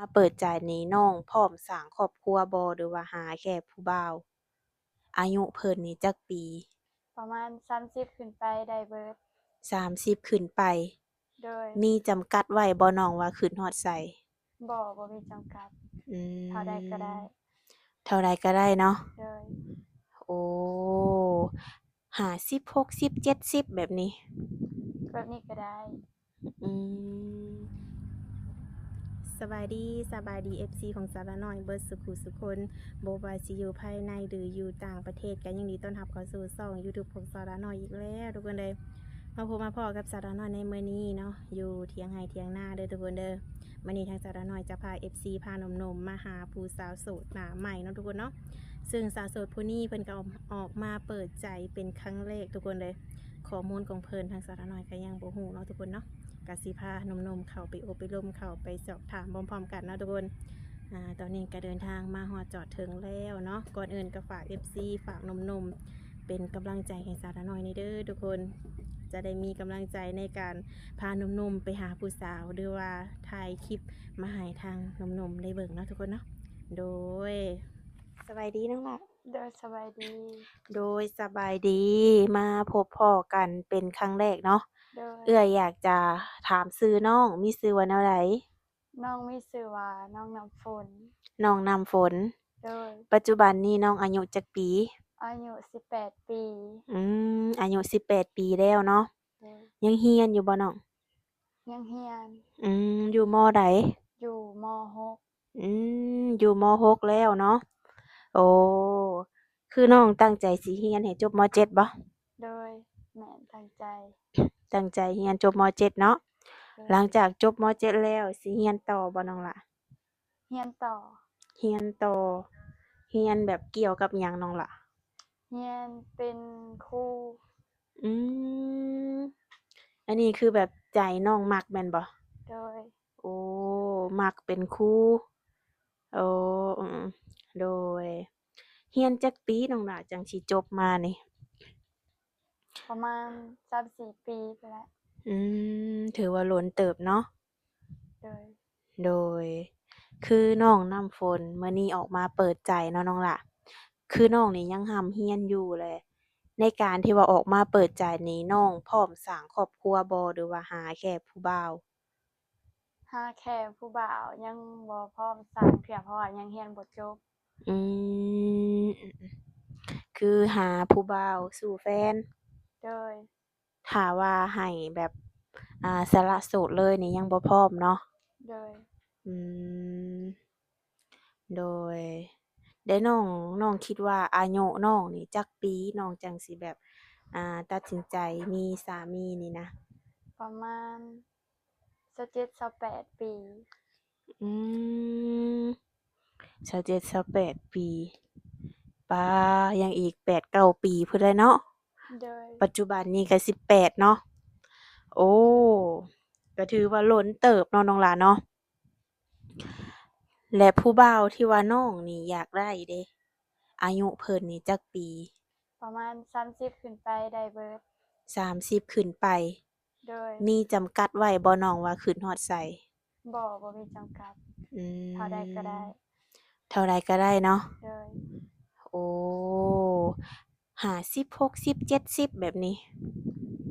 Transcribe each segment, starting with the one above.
ມາເປີດໃຈນີ້ ນ້ອງພ້ອມສ້າງຄອບຄົວບໍ່ ຫຼືວ່າຫາແຄ່ຜູ້ບ່າວ? ອາຍຸເພິ່ນນີ້ຈັກປີ? ປະມານສາມສິບຂຶ້ນໄປໄດ້ເບິດ. ສາມສິບຂຶ້ນໄປ. ໂດຍ. ມີຈຳກັດໄວ້ບໍ່ນ້ອງວ່າຂຶ້ນຮອດໃສ? ບໍ່ ບໍ່ມີຈຳກັດ. ອືມ. ເທົ່າໃດກໍໄດ້. ເທົ່າໃດກໍໄດ້ເນາະ. ໂດຍ. ໂອ້ ຫ້າສິບ ຫົກສິບ ເຈັດສິບ ແບບນີ້. ແບບນີ້ກໍໄດ້. ອືມ. ສະບາຍດີ ສະບາຍດີ ເອັຟຊີ ຂອງສາວລານ້ອຍເບິດສູ່ຜູ້ສູ່ຄົນ, ບໍ່ວ່າຊິຢູ່ພາຍໃນ ຫຼື ຢູ່ຕ່າງປະເທດ ກໍຍິນດີຕ້ອນຮັບເຂົ້າສູ່ຊ່ອງຢູທູບຂອງສາວລານ້ອຍອີກແລ້ວທຸກຄົນເດີ. ມາພົບມາພໍ້ກັບສາວລານ້ອຍໃນມື້ນີ້ເນາະ ຢູ່ຖຽງໄຮ່ຖຽງນາເດີທຸກຄົນເດີ. ມື້ນີ້ທາງສາວລານ້ອຍຈະພາ ເອັຟຊີ ພາໜຸ່ມໆມາຫາຜູ້ສາວໂສດໜ້າໃໝ່ເນາະທຸກຄົນເນາະ. ເຊິ່ງສາວໂສດຜູ້ນີ້ເພິ່ນກໍອອກ ອອກມາເປີດໃຈເປັນຄັ້ງແລກທຸກຄົນເລີຍ. ຂໍ້ມູນຂອງເພິ່ນທາງສາວລານ້ອຍກໍຍັງບໍ່ຮູ້ເນາະທຸກຄົນເນາະ. ກໍຊິພາໜຸ່ມໆເຂົ້າໄປໂອ້ໄປລົມ ເຂົ້າໄປສອບຖາມພ້ອມໆກັນເນາະທຸກຄົນ. ອາ ຕອນນີ້ກໍເດີນທາງມາຮອດຈອດເຖິງແລ້ວເນາະ. ກ່ອນອື່ນກໍຝາກ ເອັຟຊີ ຝາກໜຸ່ມໆເປັນກຳລັງໃຈໃຫ້ສາວລານ້ອຍແດ່ເດີທຸກຄົນ. ຈະໄດ້ມີກຳລັງໃຈໃນການພາໜຸ່ມໆໄປຫາຜູ້ສາວ ຫຼືວ່າຖ່າຍຄລິບມາໃຫ້ທາງໜຸ່ມໆໄດ້ເບິ່ງເນາະທຸກຄົນເນາະ. ໂດຍ. ສະບາຍດີນ້ອງຫຼ້າ. ໂດຍ ສະບາຍດີ. ໂດຍ ສະບາຍດີ. ມາພົບພໍ້ກັນເປັນຄັ້ງແລກເນາະ. ໂດຍ. ເອື້ອຍຢາກຈະຖາມຊື່ນ້ອງ ມີຊື່ວ່າແນວໃດ? ນ້ອງມີຊື່ວ່ານ້ອງນ້ຳຝົນ. ນ້ອງນ້ຳຝົນ. ໂດຍ. ປັດຈຸບັນນີ້ນ້ອງອາຍຸຈັກປີ? ອາຍຸສິບແປດປີ. ອືມ ອາຍຸສິບແປດປີແລ້ວເນາະ. ໂດຍ. ຍັງຮຽນຢູ່ບໍ່ນ້ອງ? ຍັງຮຽນ. ອືມ ຢູ່ ມໍ ໃດ? ຢູ່ ມໍ ຫົກ. ອືມ ຢູ່ ມໍ ຫົກ ແລ້ວເນາະ. ໂອ້ ຄືນ້ອງຕັ້ງໃຈຊິຮຽນໃຫ້ຈົບ ມໍ ເຈັດ ບໍ່? ໂດຍ ແມ່ນ ຕັ້ງໃຈ. ຕັ້ງໃຈຮຽນຈົບ ມໍ ເຈັດ ເນາະ. ໂດຍ. ຫຼັງຈາກຈົບ ມໍ ເຈັດ ແລ້ວ ຊິຮຽນຕໍ່ບໍ່ນ້ອງຫຼ້າ? ຮຽນຕໍ່. ຮຽນຕໍ່. ຮຽນແບບກ່ຽວກັບຫຍັງນ້ອງຫຼ້າ? ຮຽນເປັນຄູ. ອືມ ອັນນີ້ຄືແບບໃຈນ້ອງມັກແມ່ນບໍ່? ໂດຍ. ໂອ້ ມັກເປັນຄູ. ໂອ້ ອືມ ໂດຍ. ຮຽນຈັກປີນ້ອງຫຼ້າຈັ່ງຊິຈົບມານີ້? ປະມານສາມສີ່ປີພຸ້ນແຫຼະ. ອືມ ຖືວ່າດົນເຕີບເນາະ. ໂດຍ. ໂດຍ. ຄືນ້ອງນ້ຳຝົນມື້ນີ້ອອກມາເປີດໃຈເນາະນ້ອງຫຼ້າ. ຄືນ້ອງນີ້ຍັງຮ່ຳຮຽນຢູ່ແຫຼະ ໃນການທີ່ວ່າອອກມາເປີດໃຈນີ້ ນ້ອງພ້ອມສ້າງຄອບຄົວບໍ່ ຫຼືວ່າຫາແຄ່ຜູ້ບ່າວ? ຫາແຄ່ຜູ້ບ່າວ ຍັງບໍ່ພ້ອມສ້າງເທື່ອ ເພາະວ່າຍັງຮຽນບໍ່ຈົບ. ອືມ ຄືຫາຜູ້ບ່າວສູ່ແຟນ. ໂດຍ. ຖ້າວ່າໃຫ້ແບບ ອ່າ ສະຫຼະໂສດເລີຍນີ້ຍັງບໍ່ພ້ອມເນາະ. ໂດຍ. ອືມ ໂດຍ. ແລະນ້ອງ ນ້ອງຄິດວ່າອາຍຸນ້ອງນີ້ຈັກປີ ນ້ອງຈັ່ງຊິແບບ ອ່າ ຕັດສິນໃຈມີສາມີນີ້ນະ? ປະມານຊາວເຈັດ ຊາວແປດປີ. ອືມ ຊາວເຈັດ ຊາວແປດປີ. ປາ ຍັງອີກແປດເກົ້າປີພຸ້ນແຫຼະເນາະ. ໂດຍ. ປັດຈຸບັນນີ້ກໍສິບແປດເນາະ. ໂອ້ ກໍຖືວ່າດົນເຕີບເນາະນ້ອງຫຼ້າເນາະ. ແລະຜູ້ບ່າວທີ່ວ່ານ້ອງນີ້ຢາກໄດ້ເດ ອາຍຸເພິ່ນນີ້ຈັກປີ? ປະມານສາມສິບຂຶ້ນໄປໄດ້ເບິດ. ສາມສິບຂຶ້ນໄປ. ໂດຍ. ມີຈຳກັດໄວ້ບໍ່ນ້ອງວ່າຂຶ້ນຮອດໃສ? ບໍ່ ບໍ່ມີຈຳກັດ. ອືມ ເທົ່າໃດກໍໄດ້. ເທົ່າໃດກໍໄດ້ເນາະ. ໂດຍ. ໂອ້ ຫ້າສິບ ຫົກສິບ ເຈັດສິບ ແບບນີ້.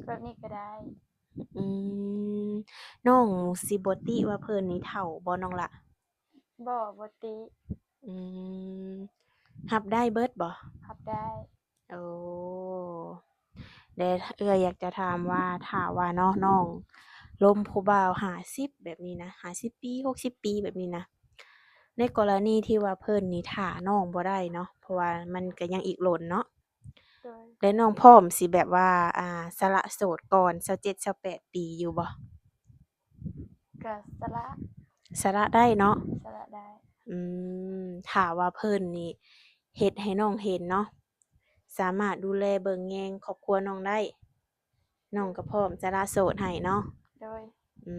ແບບນີ້ກໍໄດ້. ອືມ ນ້ອງຊິບໍ່ຕິວ່າເພິ່ນນີ້ເຖົ້າບໍ່ນ້ອງຫຼ້າ? ບໍ່ ບໍ່ຕິ. ອືມ ຮັບໄດ້ເບິດບໍ່? ຮັບໄດ້. ໂອ້ ແລະເອື້ອຍຢາກຈະຖາມວ່າ ຖ້າວ່າເນາະ ນ້ອງລົມຜູ້ບ່າວຫ້າສິບແບບນີ້ນະ ຫ້າສິບປີ ຫົກສິບປີແບບນີ້ນະ ໃນກໍລະນີທີ່ວ່າເພິ່ນນີ້ຖ້ານ້ອງບໍ່ໄດ້ເນາະ ເພາະວ່າມັນກໍຍັງອີກດົນເນາະ. ໂດຍ. ແລະນ້ອງພ້ອມຊິແບບວ່າ ອ່າ ສະຫຼະໂສດກ່ອນຊາວເຈັດ ຊາວແປດປີຢູ່ບໍ່? ກະສະຫຼະ. ສະຫຼະໄດ້ເນາະ? ສະຫຼະໄດ້. ອືມ ຖ້າວ່າເພິ່ນນີ້ເຮັດໃຫ້ນ້ອງເຫັນເນາະ ສາມາດດູແລເບິ່ງແຍງຄອບຄົວນ້ອງໄດ້ ນ້ອງກໍພ້ອມສະຫຼະໂສດໃຫ້ເນາະ. ໂດຍ. ອື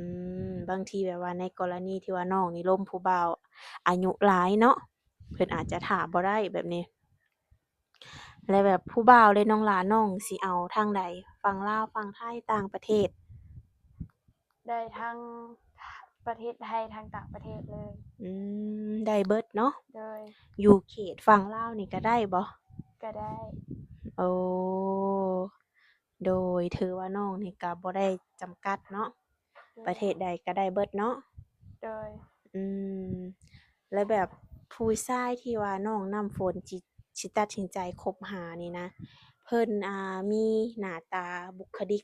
ມ ບາງທີແບບວ່າໃນກໍລະນີທີ່ວ່ານ້ອງນີ້ລົມຜູ້ບ່າວອາຍຸຫຼາຍເນາະ ເພິ່ນອາດຈະຖ້າບໍ່ໄດ້ແບບນີ້. ແລະແບບຜູ້ບ່າວເດນ້ອງຫຼ້າ ນ້ອງຊິເອົາທາງໃດ? ຝັ່ງລາວ ຝັ່ງໄທ ຕ່າງປະເທດ? ໄດ້ທັງ ປະເທດໄທ ທັງຕ່າງປະເທດເລີຍ. ອືມ ໄດ້ເບິດເນາະ. ໂດຍ. ຢູ່ເຂດຝັ່ງລາວນີ້ກະໄດ້ບໍ່? ກະໄດ້. ໂອ້ ໂດຍ ຖືວ່ານ້ອງນີ້ກະບໍ່ໄດ້ຈຳກັດເນາະ. ໂດຍ. ປະເທດໃດກະໄດ້ເບິດເນາະ. ໂດຍ. ອືມ ແລ້ວແບບຜູ້ຊາຍທີ່ວ່ານ້ອງນ້ຳຝົນຊິ ຊິຕັດສິນໃຈຄົບຫານີ້ນະ ເພິ່ນ ອ່າ ມີໜ້າຕາບຸກຄະລິກ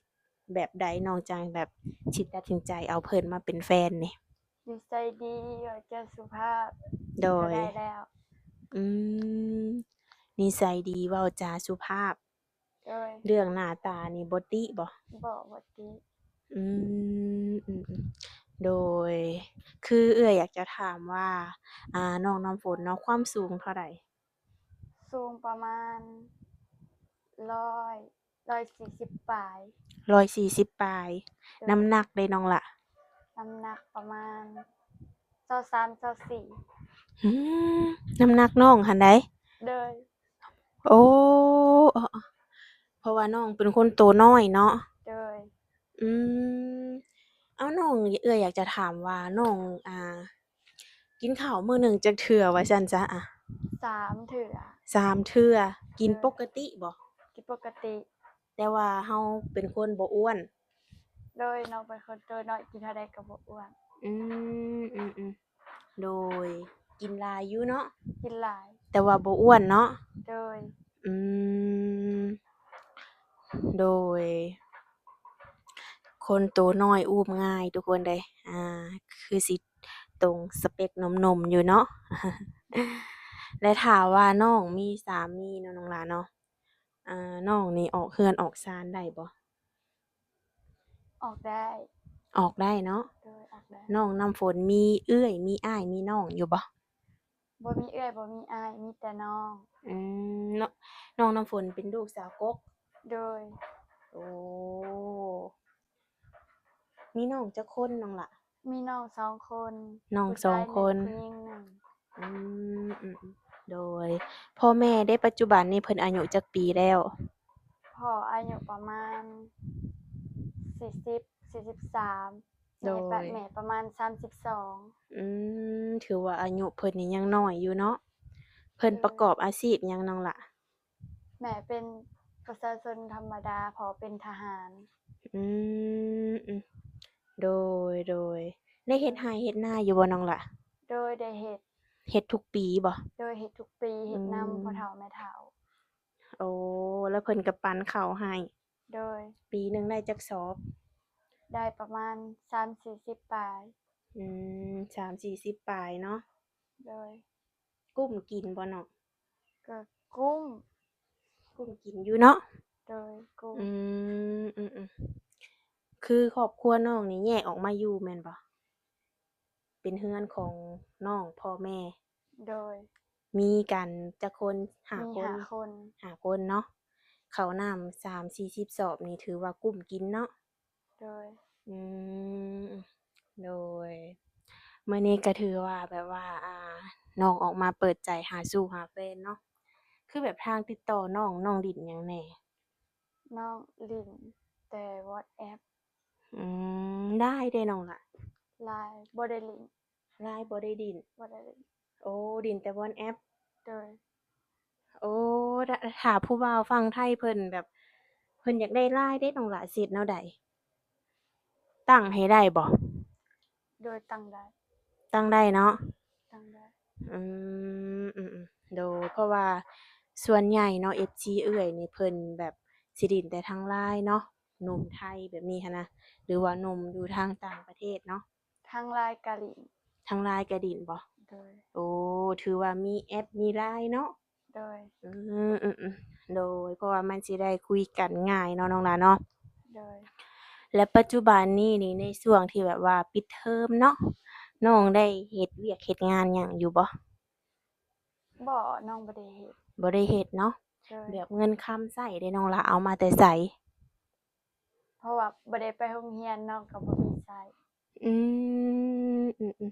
ແບບໃດ ນ້ອງຈັ່ງແບບຊິຕັດສິນໃຈເອົາເພິ່ນມາເປັນແຟນນີ້? ນິໄສດີ ເວົ້າຈາສຸພາບ. ໂດຍ. ກະໄດ້ແລ້ວ. ອືມ ນິໄສດີ ເວົ້າຈາສຸພາບ. ໂດຍ. ເລື່ອງໜ້າຕານີ້ບໍ່ຕິບໍ່? ບໍ່ ບໍ່ຕິ. ອືມ ອືມ ອືມ ໂດຍ. ຄືເອື້ອຍຢາກຈະຖາມວ່າ ອ່າ ນ້ອງນ້ຳຝົນເນາະ ຄວາມສູງເທົ່າໃດ? ສູງປະມານຮ້ອຍ ຮ້ອຍສີ່ສິບປາຍ. ຮ້ອຍສີ່ສິບປາຍ. ໂດຍ. ນ້ຳໜັກເດນ້ອງລະ? ນ້ຳໜັກປະມານຊາວສາມ ຊາວສີ່. ອືມ ນ້ຳໜັກນ້ອງຫັ້ນໃດ? ໂດຍ. ໂອ້ ເພາະວ່ານ້ອງເປັນຄົນໂຕນ້ອຍເນາະ. ໂດຍ. ອືມ ເອົາ ນ້ອງ ເອື້ອຍຢາກຈະຖາມວ່ານ້ອງ ອ່າ ກິນເຂົ້າມື້ໜຶ່ງຈັກເທື່ອວ່າຊັ້ນຊະ? ອາ ສາມເທື່ອ. ສາມເທື່ອ. ໂດຍ. ກິນປົກກະຕິບໍ່? ກິນປົກກະຕິ. ແຕ່ວ່າເຮົາເປັນຄົນບໍ່ອ້ວນ. ໂດຍ ນ້ອງເປັນຄົນໂຕນ້ອຍ ກິນເທົ່າໃດກະບໍ່ອ້ວນ. ອືມ ອືມ ອືມ ໂດຍ. ກິນຫຼາຍຢູ່ເນາະ? ກິນຫຼາຍ. ແຕ່ວ່າບໍ່ອ້ວນເນາະ? ໂດຍ. ອືມ ໂດຍ. ຄົນໂຕນ້ອຍອູ້ມງ່າຍທຸກຄົນເດ້. ອ່າ ຄືຊິຕົງສະເປັກໜຸ່ມໆຢູ່ເນາະ. ແລະ ຖ້າວ່ານ້ອງມີສາມີເນາະ ນ້ອງຫຼ້າເນາະ, ອ່າ ນ້ອງນີ້ອອກເຮືອນອອກຊານໄດ້ບໍ່? ອອກໄດ້. ອອກໄດ້ເນາະ. ໂດຍ ອອກໄດ້. ນ້ອງນ້ຳຝົນມີເອື້ອຍ ມີອ້າຍ ມີນ້ອງຢູ່ບໍ່? ບໍ່ມີເອື້ອຍ ບໍ່ມີອ້າຍ ມີແຕ່ນ້ອງ. ອືມ ເນາະ ນ້ອງນ້ຳຝົນເປັນລູກສາວກົກ. ໂດຍ. ໂອ້ ມີນ້ອງຈັກຄົນນ້ອງລະ? ມີນ້ອງສອງຄົນ. ນ້ອງສອງຄົນ. ຜູ້ຊາຍໜຶ່ງ ຜູ້ຍິງໜຶ່ງ. ອືມ ອືມ ໂດຍ. ພໍ່ແມ່ເດ ປັດຈຸບັນນີ້ເພິ່ນອາຍຸຈັກປີແລ້ວ? ພໍ່ອາຍຸປະມານສີ່ສິບ ສີ່ສິບສາມ. ໂດຍ. ແມ່ປະມານສາມສິບສອງ. ອືມ ຖືວ່າອາຍຸເພິ່ນນີ້ຍັງນ້ອຍຢູ່ເນາະ. ເພິ່ນ ໂດຍ ປະກອບອາຊີບຫຍັງນ້ອງລະ? ແມ່ເປັນປະຊາຊົນທຳມະດາ ພໍ່ເປັນທະຫານ. ອືມ ອືມ ໂດຍ ໂດຍ. ໄດ້ເຮັດໄຮ່ເຮັດນາຢູ່ບໍ່ນ້ອງລະ? ໂດຍ ໄດ້ເຮັດ. ເຮັດທຸກປີບໍ່? ໂດຍ ເຮັດທຸກປີ ເຮັດນຳ ອືມ ພໍ່ເຖົ້າແມ່ເຖົ້າ. ໂອ້ ແລ້ວເພິ່ນກະປັນເຂົ້າໃຫ້. ໂດຍ. ປີໜຶ່ງໄດ້ຈັກສອບ? ໄດ້ປະມານສາມສີ່ສິບປາຍ. ອືມ ສາມສີ່ສິບປາຍເນາະ. ໂດຍ. ກຸ້ມກິນບໍ່ນ້ອງ? ກະກຸ້ມ. ກຸ້ມກິນຢູ່ເນາະ. ໂດຍ ກຸ້ມ. ອືມ ອືມ ອືມ ຄືຄອບຄົວນ້ອງນີ້ແຍກອອກມາຢູ່ແມ່ນບໍ່? ເປັນເຮືອນຂອງນ້ອງພໍ່ແມ່. ໂດຍ. ມີກັນຈັກຄົນ? ຫ້າ ມີ ຄົນ ຫ້າຄົນ. ຫ້າຄົນເນາະ. ເຂົ້ານ້ຳສາມສີ່ສິບສອບນີ້ຖືວ່າກຸ້ມກິນເນາະ. ໂດຍ. ອືມ ໂດຍ. ມື້ນີ້ກະຖືວ່າແບບວ່າ ອ່າ ນ້ອງອອກມາເປີດໃຈຫາສູ່ຫາແຟນເນາະ. ຄືແບບທາງຕິດຕໍ່ນ້ອງ ນ້ອງຫຼິ້ນຫຍັງແດ່? ນ້ອງຫຼິ້ນແຕ່ວອດແອັບ. ອືມ ລາຍເດນ້ອງລະ? ລາຍບໍ່ໄດ້ຫຼິ້ນ. ລາຍບໍ່ໄດ້ຫຼິ້ນ. ບໍ່ໄດ້ຫຼິ້ນ. ໂອ້ ຫຼິ້ນແຕ່ວອດແອັບ. ໂດຍ. ໂອ້ ຖ້າ ຖ້າຜູ້ບ່າວຝັ່ງໄທເພິ່ນແບບ ເພິ່ນຢາກໄດ້ລາຍເດນ້ອງລະ ຊິເຮັດແນວໃດ? ຕັ້ງໃຫ້ໄດ້ບໍ່? ໂດຍ ຕັ້ງໄດ້. ຕັ້ງໄດ້ເນາະ. ຕັ້ງໄດ້. ອືມ ອືມ ອືມ ໂດຍ. ເພາະວ່າສ່ວນໃຫຍ່ເນາະ ເອັຟຊີ ເອື້ອຍນີ້ເພິ່ນແບບຊິຫຼິ້ນແຕ່ທາງລາຍເນາະ ໜຸ່ມໄທແບບນີ້ຫັ້ນນະ ຫຼືວ່າໜຸ່ມຢູ່ທາງຕ່າງປະເທດເນາະ. ທາງລາຍກະຫຼິ້ນ. ທາງລາຍກະຫຼິ້ນບໍ່? ໂດຍ. ໂອ້ ຖືວ່າມີແອັບມີລາຍເນາະ. ໂດຍ. ອືມ ອືມ ອືມ ໂດຍ. ເພາະວ່າມັນຊິໄດ້ຄຸຍກັນງ່າຍເນາະ ນ້ອງລະເນາະ. ໂດຍ. ແລະ ປັດຈຸບັນນີ້ນີ້ ໃນຊ່ວງທີ່ແບບວ່າປິດເທີມເນາະ ນ້ອງໄດ້ເຮັດວຽກເຮັດງານຫຍັງຢູ່ບໍ່? ບໍ່ ນ້ອງບໍ່ໄດ້ເຮັດ. ບໍ່ໄດ້ເຮັດເນາະ. ໂດຍ. ແບບເງິນຄຳໃຊ້ເດ ນ້ອງລະເອົາມາແຕ່ໃສ? ເພາະວ່າບໍ່ໄດ້ໄປໂຮງຮຽນ ນ້ອງກະບໍ່ມີໃຊ້. ອືມ ອືມ ອືມ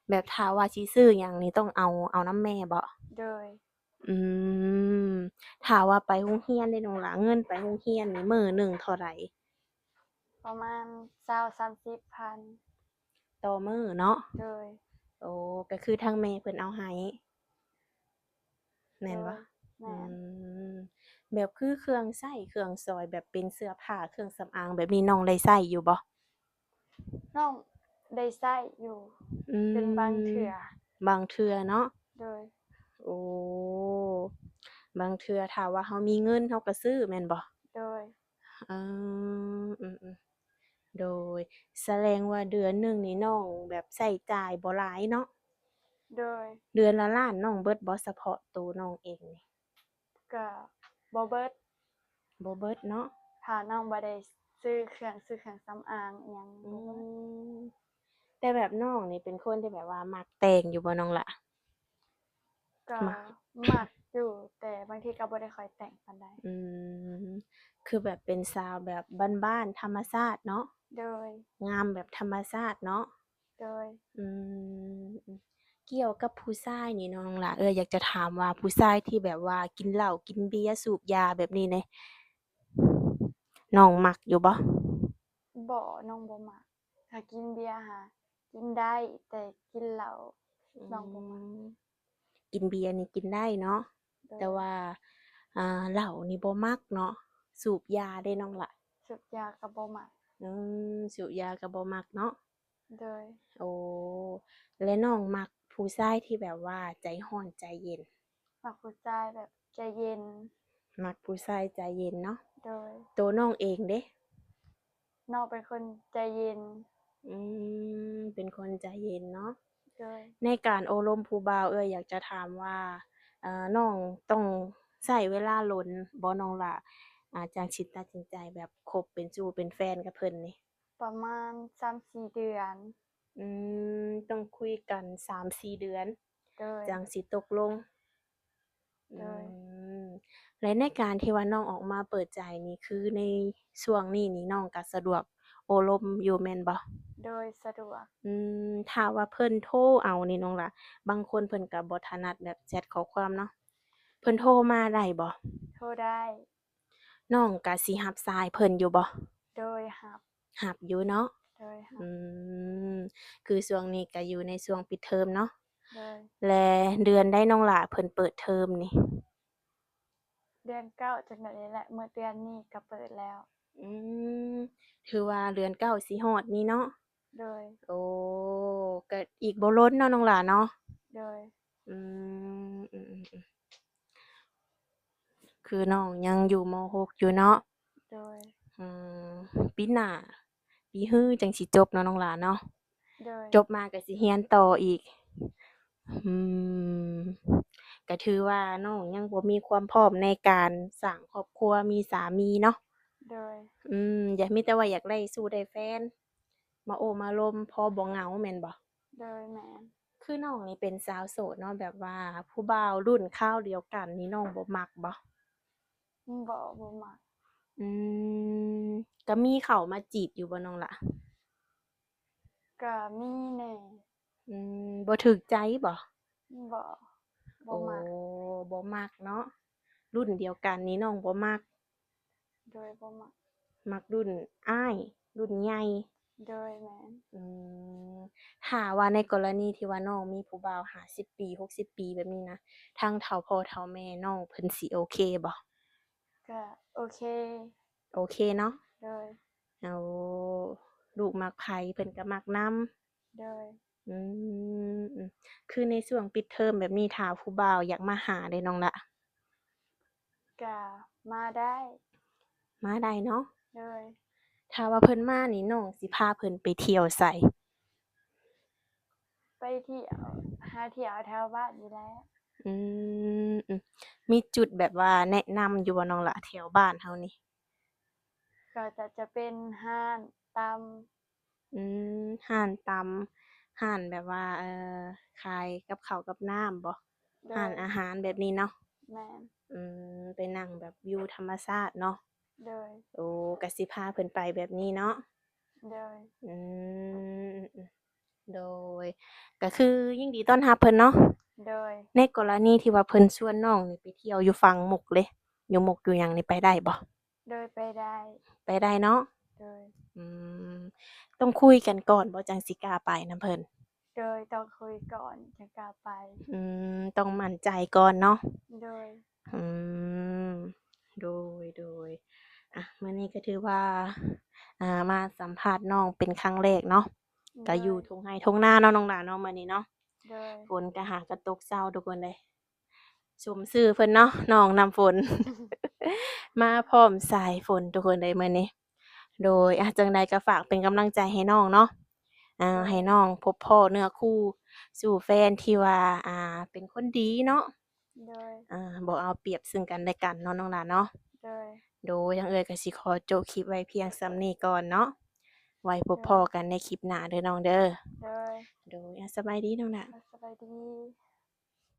ແບບຖ້າວ່າຊິຊື້ຫຍັງນີ້ຕ້ອງເອົາ ເອົານຳແມ່ບໍ່? ໂດຍ. ອືມ ຖ້າວ່າໄປໂຮງຮຽນເດນ້ອງລະ ເງິນໄປໂຮງຮຽນນີ້ມື້ໜຶ່ງເທົ່າໃດ? ປະມານຊາວ ສາມສິບພັນ. ຕໍ່ມື້ເນາະ? ໂດຍ. ໂອ້ ກໍຄືທາງແມ່ເພິ່ນເອົາໃຫ້ ແມ່ນບໍ່? ໂດຍ ແມ່ນ. ອືມ ແບບຄືເຄື່ອງໃຊ້ເຄື່ອງສອຍ ແບບເປັນເສື້ອຜ້າເຄື່ອງສຳອາງແບບນີ້ ນ້ອງໄດ້ໃຊ້ຢູ່ບໍ່? ນ້ອງໄດ້ໃຊ້ຢູ່ ອືມ ເປັນບາງເທື່ອ. ບາງເທື່ອເນາະ? ໂດຍ. ໂອ້ ບາງເທື່ອຖ້າວ່າເຮົາມີເງິນເຮົາກໍຊື້ແມ່ນບໍ່? ໂດຍ. ເອີ ອືມໆ ໂດຍ ສະແດງວ່າເດືອນໜຶ່ງນີ້ນ້ອງແບບໃຊ້ຈ່າຍບໍ່ຫຼາຍເນາະ? ໂດຍ. ເດືອນລະລ້ານນ້ອງເບິດບໍ່ ສະເພາະໂຕນ້ອງເອງນີ້? ກະບໍ່ເບິດ. ບໍ່ເບິດເນາະ? ຖ້ານ້ອງບໍ່ໄດ້ຊື້ເຄື່ອງ ຊື້ເຄື່ອງສຳອາງອີ່ຫຍັງ ອືມ ບໍ່ເບິດ. ແຕ່ແບບນ້ອງນີ້ເປັນຄົນທີ່ແບບວ່າມັກແຕ່ງຢູ່ບໍ່ນ້ອງຫຼ້າ? ກໍມັກ ມັກຢູ່ ແຕ່ບາງທີກໍບໍ່ໄດ້ຄ່ອຍແຕ່ງປານໃດ. ອືມ ຄືແບບເປັນສາວແບບບ້ານໆ ທຳມະຊາດເນາະ? ໂດຍ. ງາມແບບທຳມະຊາດເນາະ? ໂດຍ. ອືມ ກ່ຽວກັບຜູ້ຊາຍນີ້ນ້ອງຫຼ້າ ເອື້ອຍຢາກຈະຖາມວ່າ ຜູ້ຊາຍທີ່ແບບວ່າກິນເຫຼົ້າ ກິນເບຍ ສູບຢາແບບນີ້ເດ ນ້ອງມັກຢູ່ບໍ່? ບໍ່ ນ້ອງບໍ່ມັກ. ຖ້າກິນເບຍຫາກິນໄດ້ ແຕ່ກິນເຫຼົ້າ ອືມ ນ້ອງບໍ່ມັກ. ກິນເບຍນີ້ກິນໄດ້ເນາະ? ໂດຍ. ແຕ່ວ່າ ອ່າ ເຫຼົ້ານີ້ບໍ່ມັກເນາະ? ສູບຢາເດນ້ອງຫຼ້າ? ສູບຢາກໍບໍ່ມັກ. ອືມ ສູບຢາກໍບໍ່ມັກເນາະ? ໂດຍ. ໂອ້ ແລະນ້ອງມັກຜູ້ຊາຍທີ່ແບບວ່າໃຈຮ້ອນໃຈເຢັນ? ມັກຜູ້ຊາຍແບບໃຈເຢັນ. ມັກຜູ້ຊາຍໃຈເຢັນເນາະ? ໂດຍ. ໂຕນ້ອງເອງເດ? ນ້ອງເປັນຄົນໃຈເຢັນ. ອືມ ເປັນຄົນໃຈເຢັນເນາະ? ໂດຍ. ໃນການໂອ້ລົມຜູ້ບ່າວ ເອື້ອຍຢາກຈະຖາມວ່າ ເອີ ນ້ອງຕ້ອງໃຊ້ເວລາດົນບໍ່ນ້ອງຫຼ້າ ອ່າ ຈັ່ງຊິຕັດສິນໃຈແບບຄົບເປັນຊູ້ເປັນແຟນກັບເພິ່ນນີ້? ປະມານສາມສີ່ເດືອນ. ອືມ ຕ້ອງຄຸຍກັນສາມສີ່ເດືອນ. ໂດຍ. ຈັ່ງຊິຕົກລົງ. ໂດຍ. ອືມ ແລະໃນການທີ່ວ່ານ້ອງອອກມາເປີດໃຈນີ້ ຄືໃນຊ່ວງນີ້ນີ້ ນ້ອງກໍສະດວກໂອ້ລົມຢູ່ແມ່ນບໍ່? ໂດຍ ສະດວກ. ອືມ ຖ້າວ່າເພິ່ນໂທເອົານີ້ນ້ອງຫຼ້າ ບາງຄົນເພິ່ນກໍບໍ່ຖະໜັດແບບແຊັດຂໍ້ຄວາມເນາະ ເພິ່ນໂທມາໄດ້ບໍ່? ໂທໄດ້. ນ້ອງກະຊິຮັບສາຍເພິ່ນຢູ່ບໍ່? ໂດຍ ຮັບ. ຮັບຢູ່ເນາະ? ໂດຍ ຮັບ. ອືມ ຄືຊ່ວງນີ້ກະຢູ່ໃນຊ່ວງປິດເທີມເນາະ? ໂດຍ. ແລະເດືອນໃດນ້ອງຫຼ້າເພິ່ນເປີດເທີມນີ້? ເດືອນເກົ້າ ຈັກໜ້ອຍນີ້ແຫຼະ ມື້ເດືອນນີ້ກະເປີດແລ້ວ. ອືມ ຖືວ່າເດືອນເກົ້າຊິຮອດນີ້ເນາະ? ໂດຍ. ໂອ້ ກະອີກບໍ່ດົນເນາະນ້ອງຫຼ້າເນາະ? ໂດຍ. ອືມ ອືມໆ ຄືນ້ອງຍັງຢູ່ ມໍຫົກ ຢູ່ເນາະ? ໂດຍ. ອືມ ປີໜ້າ ປີຮືຈັ່ງຊິຈົບເນາະນ້ອງຫຼ້າເນາະ? ໂດຍ. ຈົບມາກໍຊິຮຽນຕໍ່ອີກ. ອືມ ກໍຖືວ່ານ້ອງຍັງບໍ່ມີຄວາມພ້ອມໃນການສ້າງຄອບຄົວ ມີສາມີເນາະ? ໂດຍ. ອືມ ຢາກ ມີແຕ່ວ່າຢາກໄດ້ຊູ້ໄດ້ແຟນ ມາໂອ້ມາລົມ ພໍບໍ່ເຫງົາແມ່ນບໍ່? ໂດຍ ແມ່ນ. ຄືນ້ອງນີ້ເປັນສາວໂສດເນາະ ແບບວ່າຜູ້ບ່າວລຸ້ນຄາວດຽວກັນນີ້ນ້ອງບໍ່ມັກບໍ່? ບໍ່ ບໍ່ມັກ. ອືມ ກະມີເຂົ້າມາຈີບຢູ່ບໍ່ນ້ອງຫຼ້າ? ກະມີແດ່. ອືມ ບໍ່ຖືກໃຈບໍ່? ບໍ່ ບໍ່ມັກ. ໂອ້ ບໍ່ມັກເນາະ ລຸ້ນດຽວກັນນີ້ນ້ອງບໍ່ມັກ. ໂດຍ ບໍ່ມັກ. ມັກລຸ້ນອ້າຍ ລຸ້ນໃຫຍ່. ໂດຍ ແມ່ນ. ອືມ ຖ້າວ່າໃນກໍລະນີທີ່ວ່ານ້ອງມີຜູ້ບ່າວຫ້າສິບປີ ຫົກສິບປີແບບນີ້ນະ ທັງເຖົ້າພໍ່ເຖົ້າແມ່ນ້ອງເພິ່ນຊິໂອເຄບໍ່? ກະໂອເຄ. ໂອເຄເນາະ? ໂດຍ. ໂອ້ ລູກມັກໃຜເພິ່ນກະມັກນຳ. ໂດຍ. ອືມ ຄືໃນຊ່ວງປິດເທີມແບບນີ້ ຖ້າຜູ້ບ່າວຢາກມາຫາເດນ້ອງລະ? ກະມາໄດ້. ມາໄດ້ເນາະ? ໂດຍ. ຖ້າວ່າເພິ່ນມານີ້ ນ້ອງຊິພາເພິ່ນໄປທ່ຽວໃສ? ໄປທ່ຽວ ຫາທ່ຽວແຖວບ້ານນີ້ແຫຼະ. ອືມ ອືມ ມີຈຸດແບບວ່າແນະນຳຢູ່ບໍ່ນ້ອງລະ ແຖວບ້ານເຮົານີ້? ກໍຈະ ຈະເປັນຮ້ານຕຳ. ອືມ ຮ້ານຕຳ ຮ້ານແບບວ່າ ເອີ ຂາຍກັບເຂົ້າກັບນ້ຳບໍ່? ໂດຍ. ຮ້ານອາຫານແບບນີ້ເນາະ? ແມ່ນ. ອືມ ໄປນັ່ງແບບວິວທຳມະຊາດເນາະ? ໂດຍ. ໂອ້ ກະຊິພາເພິ່ນໄປແບບນີ້ເນາະ? ໂດຍ. ອືມ ໂດຍ ກະຄືຍິນດີຕ້ອນຮັບເພິ່ນເນາະ? ໂດຍ. ໃນກໍລະນີທີ່ວ່າເພິ່ນຊວນນ້ອງນີ້ໄປທ່ຽວຢູ່ຝັ່ງມຸກເດ ຢູ່ມຸກຢູ່ຫຍັງນີ້ ໄປໄດ້ບໍ່? ໂດຍ ໄປໄດ້. ໄປໄດ້ເນາະ? ໂດຍ. ອືມ ຕ້ອງຄຸຍກັນກ່ອນບໍ່ ຈັ່ງຊິກ້າໄປນຳເພິ່ນ? ໂດຍ ຕ້ອງຄຸຍກ່ອນຈັ່ງກ້າໄປ. ອືມ ຕ້ອງໝັ້ນໃຈກ່ອນເນາະ. ໂດຍ. ອືມ ໂດຍ ໂດຍ. ອ່ະ ມື້ນີ້ກໍຖືວ່າ ອ່າ ມາສຳພາດນ້ອງເປັນຄັ້ງແລກເນາະ. ໂດຍ. ກໍຢູ່ທົ່ງໄຮ່ທົ່ງນາເນາະ ນ້ອງຫຼ້າເນາະ ມື້ນີ້ເນາະ. ໂດຍ. ຝົນກໍຫາກໍຕົກເຊົາທຸກຄົນເລີຍ. ສົມຊື່ເພິ່ນເນາະ ນ້ອງນ້ຳຝົນ ມາພ້ອມສາຍຝົນທຸກຄົນເລີຍມື້ນີ້. ໂດຍ ອ່ະ ຈັ່ງໃດກໍຝາກເປັນກຳລັງໃຈໃຫ້ນ້ອງເນາະ. ອ່າ ໂດຍ. ໃຫ້ນ້ອງພົບພໍ້ເນື້ອຄູ່ສູ່ແຟນທີ່ວ່າ ອ່າ ເປັນຄົນດີເນາະ. ໂດຍ. ອ່າ ບໍ່ເອົາປຽບເຊິ່ງກັນແລະກັນເນາະ ນ້ອງຫຼ້າເນາະ. ໂດຍ. ໂດຍ ທາງເອື້ອຍກໍຊິຂໍໂຈະຄລິບໄວ້ພຽງສ່ຳນີ້ກ່ອນເນາະ. ໄວ້ພົບພໍ້ກັນໃນຄລິບໜ້າເດີນ້ອງເດີ. ໂດຍ. ໂດຍ ອ່ະ ສະບາຍດີນ້ອງຫຼ້າ. ສະບາຍດີ.